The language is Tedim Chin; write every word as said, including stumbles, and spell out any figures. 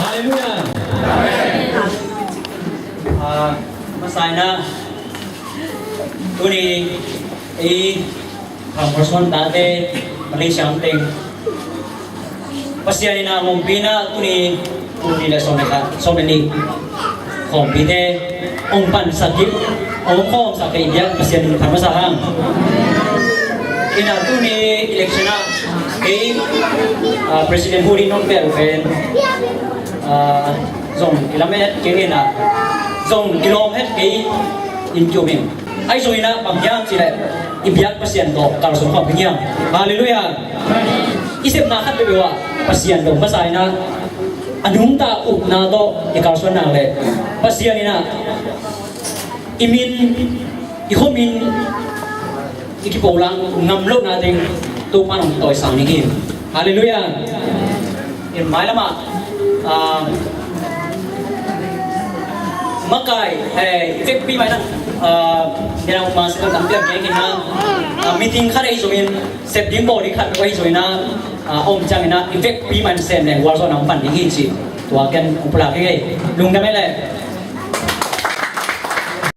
Halleluiah. Ah, masa in ah tuni ei Khamkholsuan tate, Malaysia teng Pasian in ah hong ompih in ah tuni, tuni le sawm le khat, sawm le nih khawmpite hong pansak hi, hong khawmsak hi. Biak Pasian min phat masa hang. In ah tuni election ah kei, ah, President Hu Lin Nong Bel pen, ah, zong kilamet kei in ah, zong kilawm het kei in kium in. Ahi zongin ah bang hiam cih leh i biak Pasian tawh kalsuan khawm ding hiam? Halleluiah. I sepna khat peuhpeuh ah Pasian dong masa in ah a nungta upna tawh i kalsuan nak leh Pasian in ah i min, i khuamin i kipolang ngam lohna ding Topa'n hong tawisang ding hi. Halleluiah. In mailam ah, ah, makai, eh, i vekpi mai na, ah, nena uma se tam piak kei kina, ah, meeting khat ahi zongin, sep ding bawl ding khat ahi zongin ah, ah, om ciangin ah i vekpi mai sem leng gualzawhna hong pan ding hi ci. Tua ken hong pulak hi kei. Lungdam ei leh.